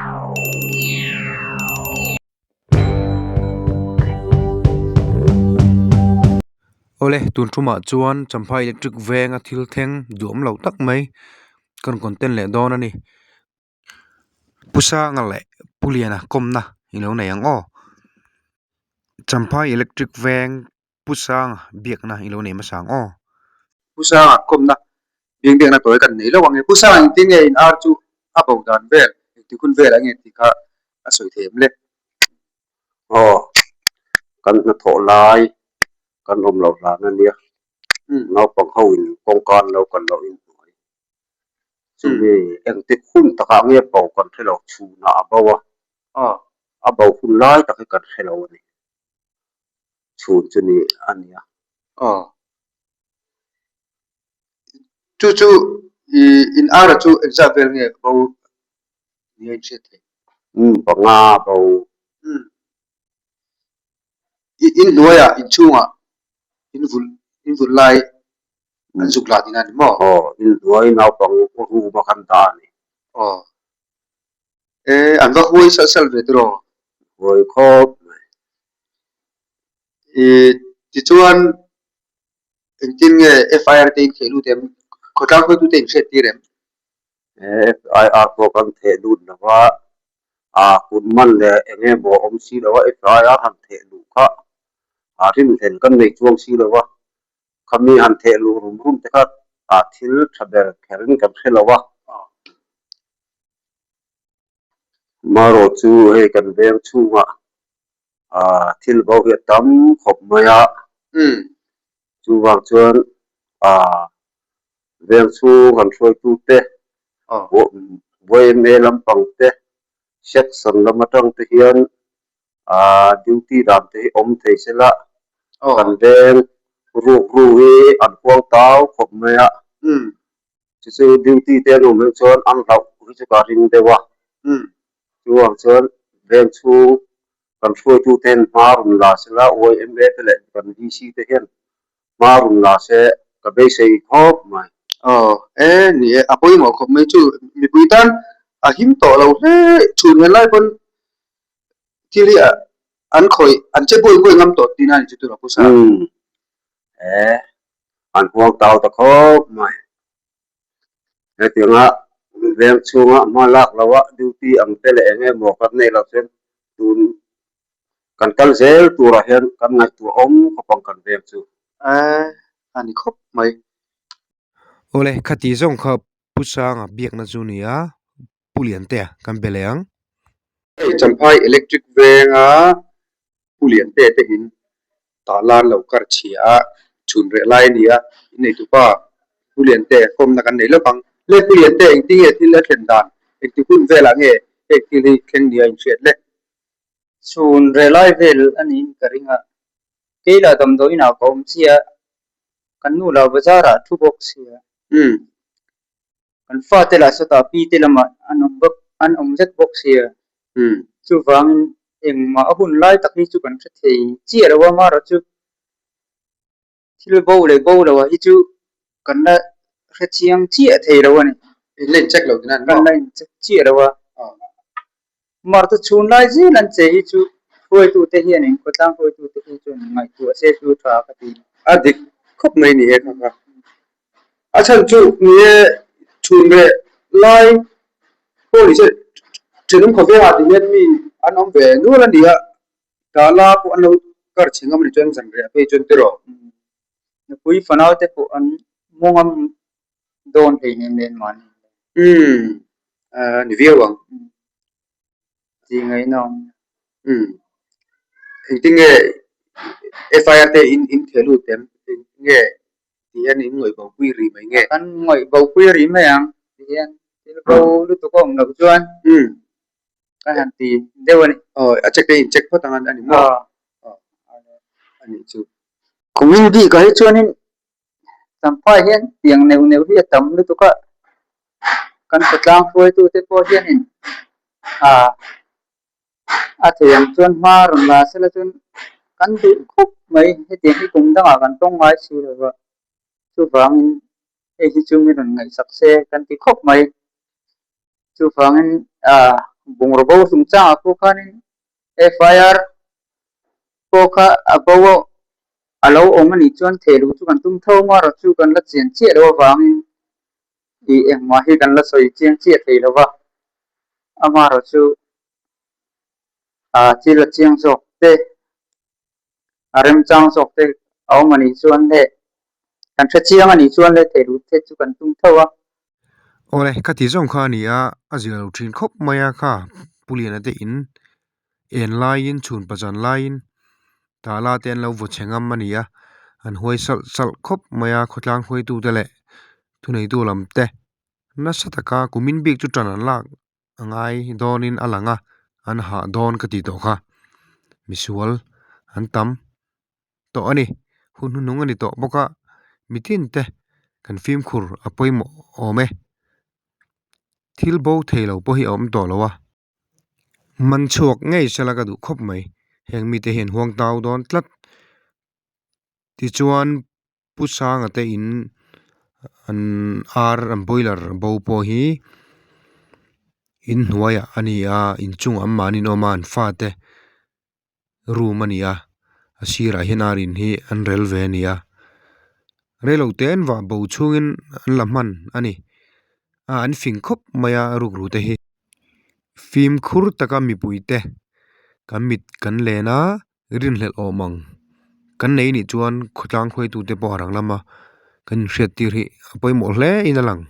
Awle tun thumah chuan Champhai electric venga thil thleng duhawm lo tak mai kan content leh dawn a ni. Pu Sanga leh Pu Liana kawmna i lo nei ang aw. Champhai electric veng Pu Sanga biakna i lo nei hmasa ang aw. Pu Sanga kawmna biang biakna tawi kan nei lo ang e. Pu Sanga engtin nge in ar chu a bo dan vel, engti hun vel ang nge tih kha a sawi thei em le? Aw, kan hnathawh lai kan awm lo hlan a nia. Naupang ho in kawngka an lo kal loh in hnuai. Chumi engtik hun takah nge bo kan hre lo, chhunah a bo a, a bo hun lai tak hi kan hre lo a ni. Chhun chu ni a nia. Aw. Chu chu i in ara chu engzat vel nge bo ni a inhriat theih? Umm panga bo. Umm. I in hnuaiah inchhungah in vulh in vulh lai an zuk lah tihna a ni maw? Aw, in hnuai naupang room a kan dah a ni. Aw. E, an va huai salh salh ve tiraw? Huai khawp mai. I, tichuan engtin nge FIR te in theh lut em? Khawtlang hruaitute in hriat tir em? FIR pawh kan theh lut lo a, a kut man leh eng emaw awm si lo a, FIR han theh luh kha a rinhlel kan nei chuang si lo a, Khami han theh luh rum rum te kha a thil tha ber kherin kan hre lo a. Marawh chu hei kan veng chhungah thil bo hi a tam khawp mai a. Chuvang chuan veng chhung han hruaitu te, YMA lampang te, section lam atang te hian Duty dan te hi awm thei se la, kan veng ruk ru hi an huang tau khawp mai a, chu chu duty te an awm hi chuan an hlauh hi chu ka ring deuh a, chuvang chuan veng chhung kan hruaitu te hian hma rawn la se la, YMA te leh kan DC te hian hma rawn la se ka beisei khawp mai. Aw e ni e, a pawimawh khawp mai chu mipui tan a him tawh lo hle chhun hian lai pawn Thil hi an khawih, an che buai buai ngam tawh tihna a ni chu tura Pu Sa. Umm e, an huang tau ta khawp mai. Hetianga veng chhunga hma lak loha duty ang te leh eng emaw kan neih loh chuan tun kan kal zel turah hian kan ngaihtuah awm khawp ang kan veng chu. E, a ni khawp mai. Awle, khati zawng kha Pu Sanga biakna chu ni a, Pu Liantea kan be leh ang. Hei Champhai Electric venga Pu Liantea te in tah lan lo kar chhia a, chhun reh lai a ni a, in nei tupa Pu Liantea kawmna kan nei lawk ang. Le Pu Liantea engti nge thil a thlen dan, engti hun velah nge heng thil hi thleng nia in hriat le? Chhun reh lai vel a niin ka ring a, keila damdawiin ah ka awm chiah a, kan nu lah bazar ah thu bawk sia. Umm. Kan fate lah sawtah pi te lamah an awm bawk an awm vek bawk sia. Umm. Chuvangin engmah a hun lai tak hi chu kan hre thei chiah lo a, marawh chu thil bo leh bo lo ah hi chu kan la hre chiang chiah thei lo a ni. In la in check lo tihna a ni maw? Kan la in check chiah lo a. Martu chhun lai zel an che hi chu hruaitute hian in khawtlang hruaitute hi chuan ngaihtuah se chu tha ka ti. A dik khawp mai ni e kha kha. A chhan chu ni e chhun reh lai pawh ni se thenawm khawvengah ti hian mi an awm ve nual a ni a, tala pawh an lo kar chhe ngam a ni chuan zan reh phei chuan tiraw. Nupui fanau te pawh an mu ngam dawn hleinem nen mahni. Umm ni viau ang. Tih ngaihna awm. Umm engtin nge FIR te in in theh lut em? Engtin nge ti hian in ngawih bo pui rih mai nge? Kan ngawih bo pui rih mai ang ti hian thil bo lutuk a awm loh chuan umm kan han ti deuh a ni. Aw a check te in check phawt ang a ni maw? Aw a nih chu. Kumin bik ah hi chuanin Champhai hian tiang neuh neuh hi a tam lutuk a, kan khawtlang hruaitute pawh hianin ah a thei ang chuan hma rawn la sela chuan kan duh khawp mai, hetiang hi kum dangah kan tawng ngai si lo va, chuvangin hei hi chu mi rawn ngaihsak se kan ti khawp mai, chuvangin ah. Bungraw bo chungchangah pawh khanin FIR pawh kha a bo a lo awm a nih chuan thehluh chu kan tum tho ang a, rawh chu kan la chian chiah loh avangin ih engmah hi kan la sawi chiang chiah thei lo va, amaherawh chu ah thil a chiang zawk te a remchang zawk te a awm a nih chuan leh kan hre chiang a nih chuan leh thehluh te chu kan tum tho a. Awle, ka ti zawng kha a ni a, a zir lo thin khawp mai a kha Pu Liana te in en laiin chhun pazan laiin tala te an lo vaw chhe ngam a ni a, an huai salh salh khawp mai a khawtlang hruaitute leh thuneitu lam te nasa taka kumin bik chu tan an lak a ngai dawnin a lang a, an hah dawn ka tih tawh kha misual an tam tawh a ni hun hnuhnung a ni tawh bawk a mitin te kan fimkhur a pawimawh awm e thil bo thei lo pawh hi a awm tawh lo a. Man chhuak ngei sela ka duh khawp mai heng mite hian huang tau dawn tlat tichuan Pu Sanga te in an ar an boiler bo pawh hi inhnuaiah a ni a inchungah an mahni an awm a an fate room a ni a a sirah hian ar in hi an rel ve a ni a reilo te an vah bo chhungin an la hman a ni a an fing khawp mai a rukru te hi fimkhur taka mipui te kan mit kan len a rinhlelh awm ang kan nei nih chuan khawtlang hruaitute pawh a rang lama kan inhriat tir hi a pawimawh hle in a lang.